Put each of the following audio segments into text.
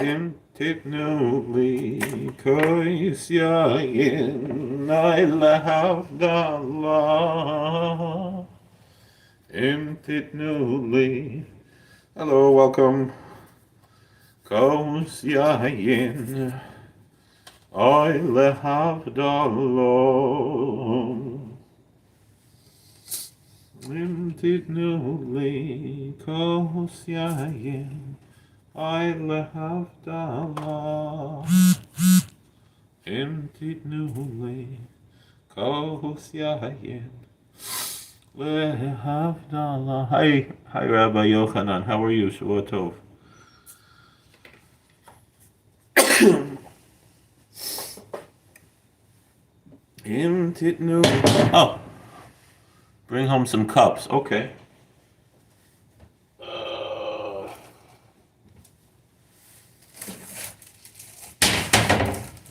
אם תתנו לי כוס יין אוי להבדלה אם תתנו לי Hello, welcome. כוס יין אוי להבדלה אם תתנו לי כוס יין אוי להבדלה אם תתנו לי כוס יין להבדלה. Hi, hi Rabbi Yochanan, how are you? שבוע טוב. אם תתנו. Oh, bring home some cups. Okay.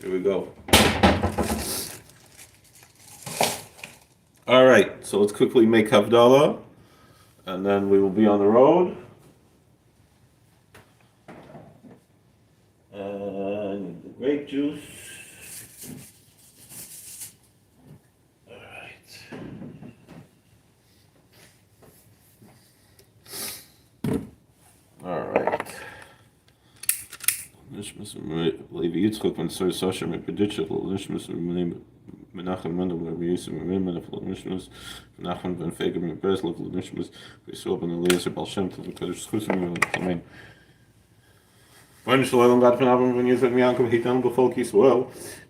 Here we go. All right, so let's quickly make Havdalah, and then we will be on the road. And the grape juice. All right. All right. נשמת לוי יצחק בן שרה סאשא מברדיטשוב נשמת מנחם מנדל בן יוסף מרימינוב נשמת נחמן בן פייגא מברסלב נשמת ישראל בן אליעזר בעל שם טוב הקדוש זכות אמן. ריבונו של עולם גאט פון אברהם פון יצחק און יעקב היט אן פאלק ישראל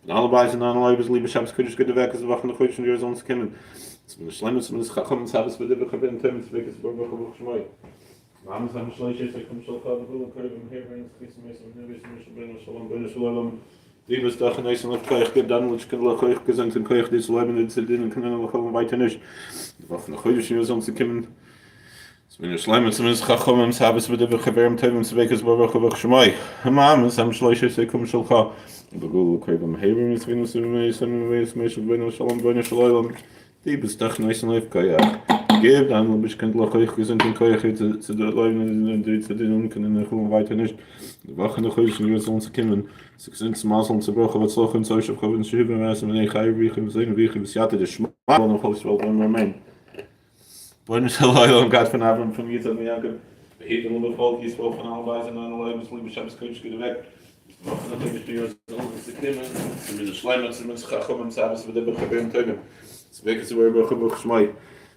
פון אלע בייזע און אלע לייבעס ליבע שבת קודש גוט וועק איז וואכן חודש און יאר זאלן צו קומען צום שלמות צום חכם צו בדבר חברים טובים צו וועקעס ברוך ברוך שמו מאמר זיין שלוש עשרה קום שלך בגול קרב עם העבר זכות מייסם נביס מישל בן שלום בן שלום די וואס דאך אין אייסן לויף כח גיב דאן ליטש קינד לך אויך געזונט און כח די צו לעבן און צו דינען קענען לך און ווייטער נישט די וואך נאך חודש יאר זאלן צו קומען צו שלמות צום חכמים סאבס בדבר חברים טובים צו ברוך ברוך שמו מאמר זיין שלוש עשרה קום שלך בגול קרב עם העבר זכות מייסם מישל בן שלום בן שלום די ביסט דאך נייס און אויף כח. גיב דיין ליבש קינד לך אויך געזונט און כח צו דערלויבן און דיר צו דינען קענען איך און ווייטער נישט. די וואך און די חודש און יאר זאלן צו קומען צו געזונט צו מזל און צו ברכה והצלחה און צו עושר וכבוד און צו היבן ומעשים און חי ורוחי וזיין ורוחי וסייעתא דשמיא און כל ישראל ואומר אמן. רבונו של עולם גאט פון אברהם פון יצחק און יעקב, באהיט און ליבע פאלק ישראל פון אלע בייזע און אלע לייבעס ליבע שבת קודש גוטע וועג. די וואך און די חודש די יאר זאלן צו קומען צו מידת שלמה צו מידת חכמים צו אהבת ודבק חברים טובים צו ברכת ציבור ברוך הוא ברוך שמו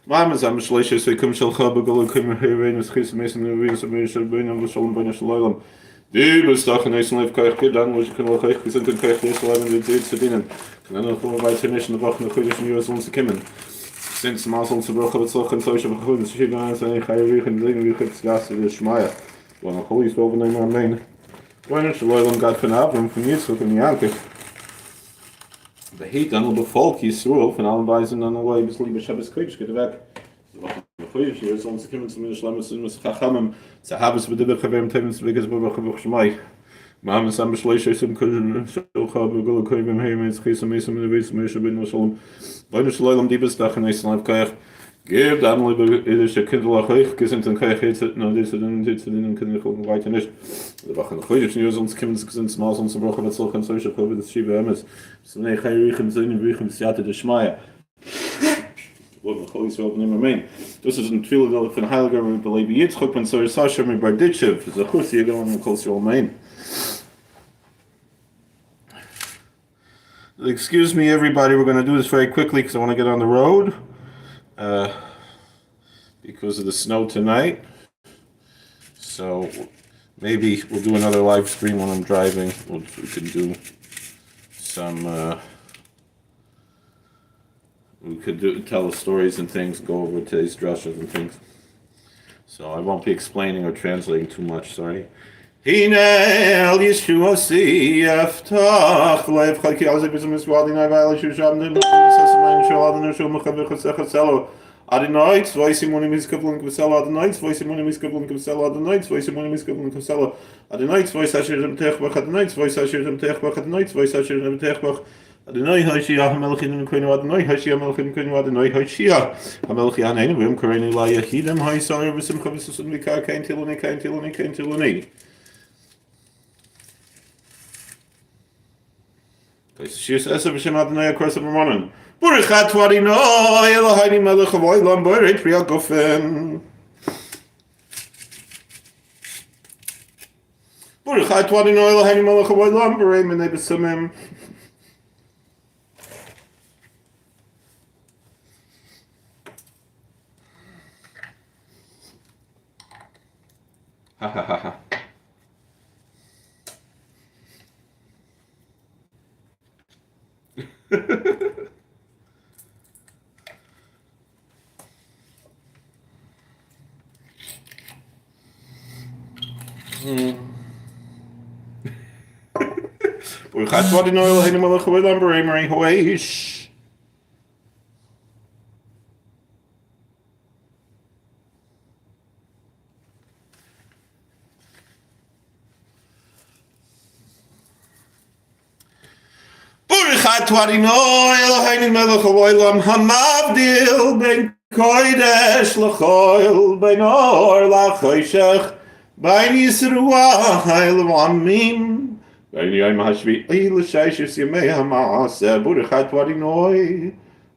מאמר זמר שלוש עשרה קום שלך בגלוי קום הערנו זכות ומסים נביאים סביב שבינו ושלום בנו של עולם די ביסט דאך אין אויסן לב כח געדאנק וואס קען לך איך געזונט און כח דיר צו לעבן ווי דיר צו דינען קען נאך פון ווייטער נישט אין די וואך נאך חודש און יאר זאלן צו קומען זינט מזל צו ברכה והצלחה און צו עושר וכבוד און צו שיבה און צו חי רוח און זעגן רוח וסייעתא דשמיא ולכל ישראל ונאמר אמן. רבונו של עולם גאט פון אברהם פון יצחק און יעקב, באהיט דיין ליבע פאלק ישראל פון אלע בייזן און אלע לייבעס ליבע שבת קודש גוט אוועק די וואך און חודש יאר זאלן צו קומען צו מידת שלמות און מידת חכמים צו אהבת ודיבור חברים טובים צו ברכת ברוך ברוך שמו מאמר סמ בשלוש עשרה קודש שלך בגאולה קרובים ה' זכות ומסים ונביאים משה רבינו ושלום רבונו של עולם די ביסט דאך אין אויסן לב כח גיב דיין ליבע אידישע קינדערלעך אויך געזונט און כח היצר נאר דיר צו דינען דיר צו דינען קען איך און ווייטער נישט די וואך און חודש און יאר זאלן קומען צו געזונט צו מזל און צו ברכה והצלחה און צו אושר כבוד און תשובה אמת צו חי רוחים זינים ורוחים בסייעתא דשמיא ולכל ישראל בנים אמן. דאס איז אין תפילה פון הייליגער רבי לוי יצחק בן שרה סאשא מברדיטשוב זכות יגן עלינו כל ישראל אמן. Excuse me, everybody. We're going to do this very quickly because I want to get on the road because of the snow tonight. So maybe we'll do another live stream when I'm driving. We can do some. We could do tell the stories and things, go over today's drashas and things. So I won't be explaining or translating too much. Sorry. הנה אל ישועתי יפתח לב חלקי על זה בזמן אדוני ואל ישוע אדוני צבוי סימונים יזכבלון כבסלו אדוני צבוי סימונים יזכבלון כבסלו אדוני צבוי סימונים יזכבלון כבסלו אדוני צבוי סשיר זמתך בך אדוני צבוי סשיר זמתך בך אדוני צבוי סשיר זמתך בך אדוני הושיע המלך ינקנו אדוני הושיע המלך ינקנו אדוני הושיע המלך יעננו ויום קראנו ליחידים הישראל בשמחה וששון ויקר כן תלוני כן תלוני כן תלוני. שירת עשרה בשם אדוני הקורא ברמנן. ברוך אתה אדוני אלוהינו מלך העולם בורא פרי הגפן. ברוך אתה אדוני אלוהינו מלך העולם בורא מיני בשמים. Ha ha ha ha. ברוך אתה אדוני אלוהינו מלך העולם בורא מרי האש. ברוך אתה אדוני אלוהינו מלך העולם המבדיל בין קודש לחול בין אור לחושך בין ישראל לעמים בין יום השביעי לששת ימי המעשה ברוך אתה אדוני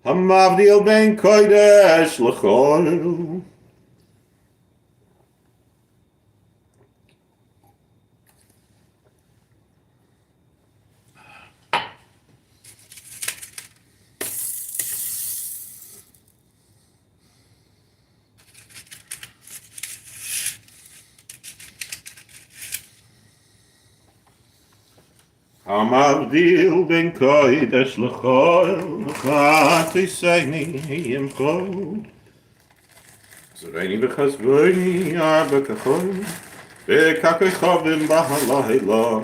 המבדיל בין קודש לחול. המבדיל בין קודש לחול, חטאתינו ימחול. זרעני וחזבוני ארבע כחול, וככוכבים בהלילה.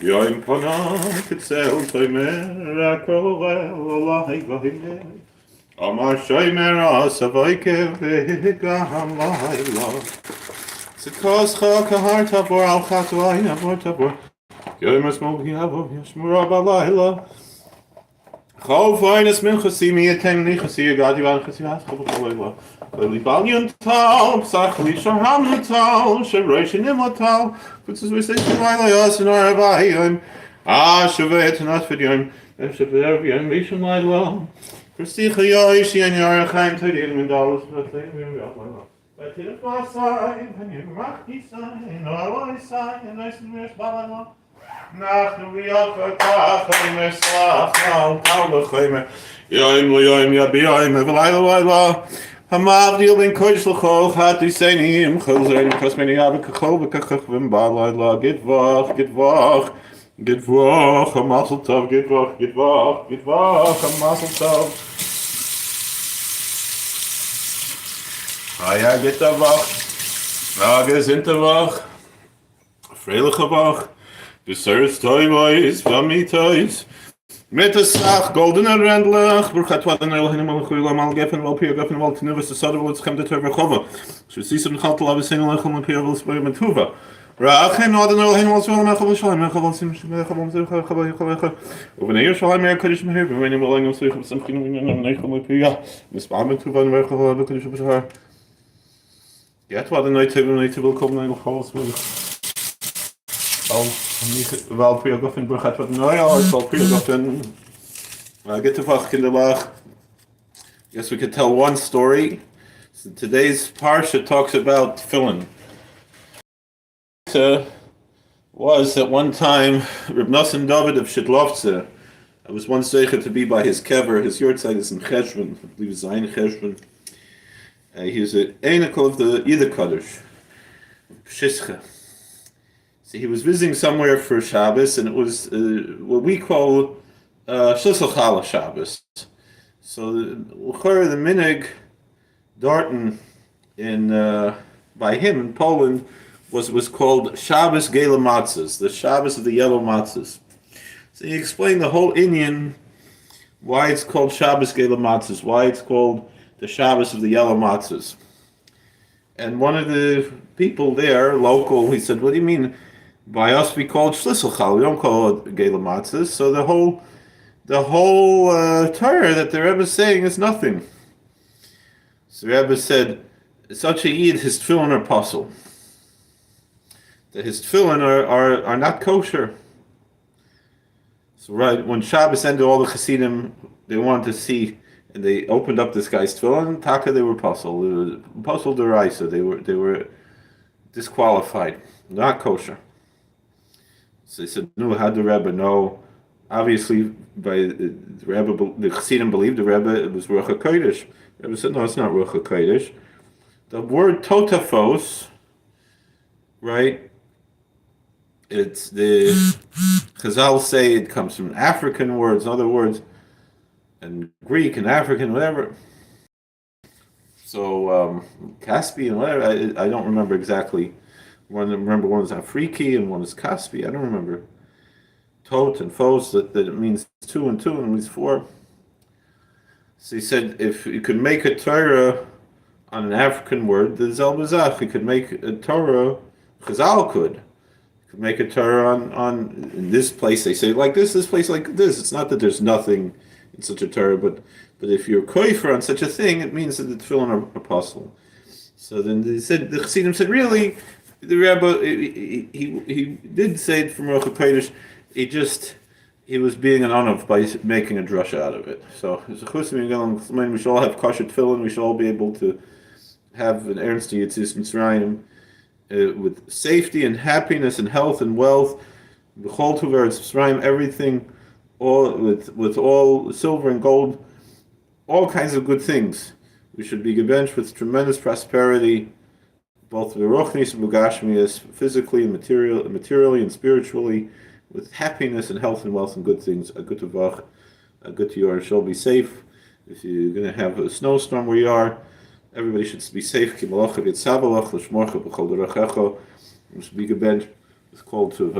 יום פנה כצל תאמר, הכל אלי ואומר. אמר שומר עשה בוקר וגם לילה. צדקתך כהר תבור על חטאי נעבור תבור. יום השמאל יבוא ישמורה בלילה. חוף עינס מנחסי מי יתן נכסי יגעתי ואנחסי ואסכו בכל לילה. לי בל יונטל, פסח לי שרם נטל, שרויש נמוטל, פוצץ וסייס לילה יעשן ארבע יום, אשווה את נתפד יום, אשווה יום ראשון לילה. פרסיך יוישי אני אור חיים תודיע מן דלס ותלם ויום לילה. ותלך מעשי, ונרמח ניסי, נורא ישי, ונעשה מרש בלילה. אנחנו ביחד כחומר סלח על כל החומר יום ליום יביע ולילה לילה המבדיל בין קודש לחול חטיסנים כל זרעים כסמני אבא כחול וככוכבים בלילה גוט וואך גוט וואך גוט וואך המזל טוב גוט וואך גוט וואך גוט וואך המזל טוב היה גוטע וואך א געזונטע וואך פרייליכע וואך, בשורות טובות ואמיתות, מיט א סך גאלדענע רענדלעך, ברוך אתה אדוני אלוהינו מלך העולם על הגפן ועל פרי הגפן ועל תנובת השדה ועל חמדת התורה והרחבה, אשר עשית ונחלת לאבותינו לאכול מפריה ולשבוע מטובה. ברכנו אדוני אלוהינו על ישראל עמך ועל ירושלים עירך ועל ציון משכנך ועל מזרחה רחבה היכל לך ובנה ירושלים עיר הקודש מהרה בימינו אמן ולשבע מטובה נברך בקודש ובטהרה. גוטע וואך קינדערלעך. Guess we could tell one story. So today's parsha talks about tefillin. Was at one time Reb Nosson David of Shidlovtze. I was once zeicha to be by his kever. His yahrzeit is in Cheshvan, I believe Zayin Cheshvan. He was an Einikel of the Yid Kaddish, Pshischa. So he was visiting somewhere for Shabbos, and it was what we call Shlisel Challah Shabbos. So the the minig Darton in by him in Poland was called Shabbos Gela Matzahs, the Shabbos of the yellow matzahs. So he explained the whole Indian why it's called Shabbos Gela Matzahs, why it's called the Shabbos of the yellow matzahs. And one of the people there, local, he said, "What do you mean? By us we call it Shlisel Challah. We don't call it Gela Matzahs." So the whole Torah that the Rebbe is saying is nothing. So the Rebbe said, such a Yid, his tefillin are pasul. That his tefillin are not kosher. So right when Shabbos ended, all the Hasidim, they wanted to see, and they opened up this guy's tefillin. טאַקע, they were פסול, פסול דאורייתא. They were disqualified, not kosher. So they said, "No, how did the Rebbe know?" Obviously, by the Rebbe, the Chassidim believed the Rebbe, it was רוח הקודש. The Rebbe said, "No, it's not רוח הקודש." The word טוטפות, right? It's the חז"ל say it comes from African words, in other words, and Greek and African, whatever. So Caspian, whatever. I don't remember exactly. One remember one is Afriki and one is Caspi. I don't remember. טוט and פות, that it means two and two and it means four. So he said if you could make a Torah on an African word, the זעלבע זאַך, you could make a Torah, חז"ל could make a Torah on in this place they say like this place like this. It's not that there's nothing in such a Torah, but if you're כופר on such a thing, it means that the tefillin are פסול. So then they said the Chassidim said, really, the Rebbe, he did say it from רוח הקודש. He was being an עניו by making a דרשה out of it. So we should all have kosher tefillin. We should all be able to have an ערנסטע יציאת מצרים with safety and happiness and health and wealth. בכל טוב מצרים, everything, all with all silver and gold, all kinds of good things. We should be געבענטשט with tremendous prosperity, both ברוחניות and בגשמיות, physically and materially and spiritually, with happiness and health and wealth and good things. A good וואָך, a good year. Shall be safe. If you're going to have a snowstorm where you are, everybody should be safe. Should be געבענטשט with כל טוב.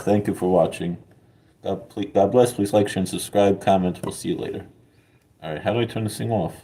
Thank you for watching. God, please, God bless. Please like, share, and subscribe. Comment. We'll see you later. All right. How do I turn this thing off?